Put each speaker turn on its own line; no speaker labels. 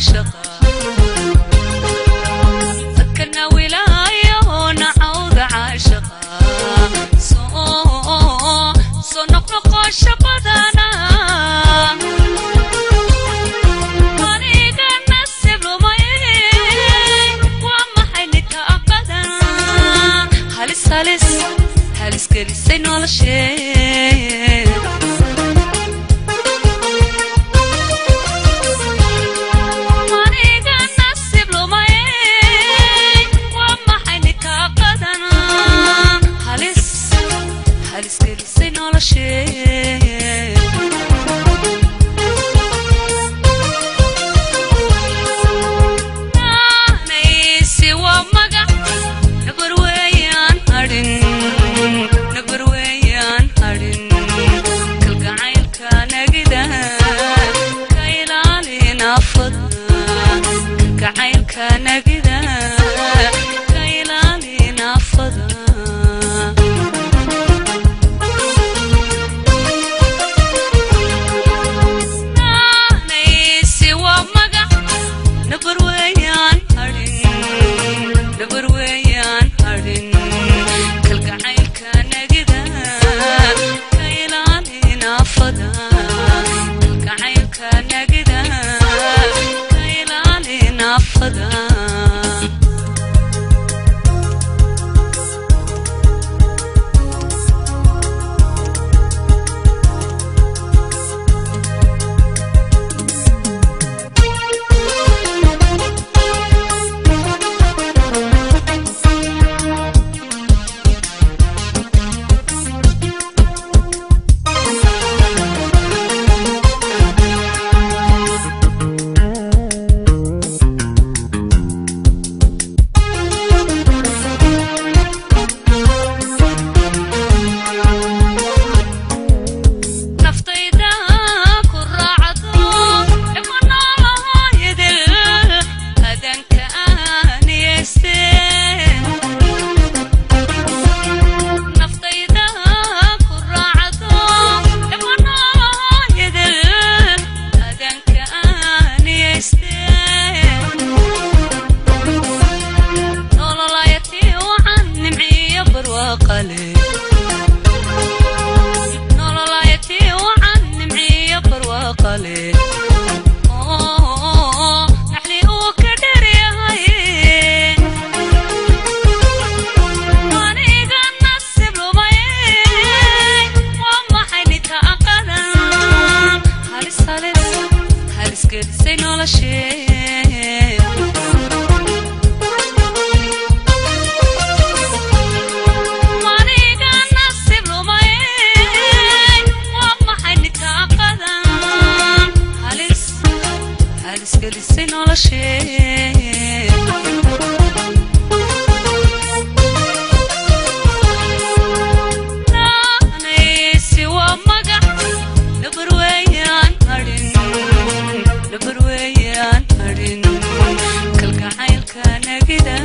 عاشقا فكرنا ولاية ونعوذ عاشقا سو نقنق شبدنا halis halis gelisay noloshee maniga nasiib lumay waa maxay nitaaqadan halis halis gelisay noloshee naanaysi waa magac nabar weeyaan nabar weeyaan hadhin kalgacaylka nagida ka ilaalin afada kalgacaylka nagida ka ilaalin afada naanaysi waa magac nabar weeyaan hadhin nabar weeyaan hadhin kalgacaylka nagida ka ilaalin afada kalgacaylka nagida ka ilaalin afada naftayda ku raacdo imanaalahayadil adanka aaniyeyste naftayda ku raacdo imanaalahayadil adanka aaniyeyste nololayatii wacan nimciyo barwaaqale nololayatii wacan nimciyo barwaaqale naxli uu ka dheryahay aniga nasiib lumay waa maxay nitaaqadan halis halis halis gelisay noloshee maniga nasiib lumay waa maxay nitaaqadan halis halis gelisay noloshee naanaysi waa magac nabar weeyaan hadhin nabar weeyaan hadhin kalgacaylka nagida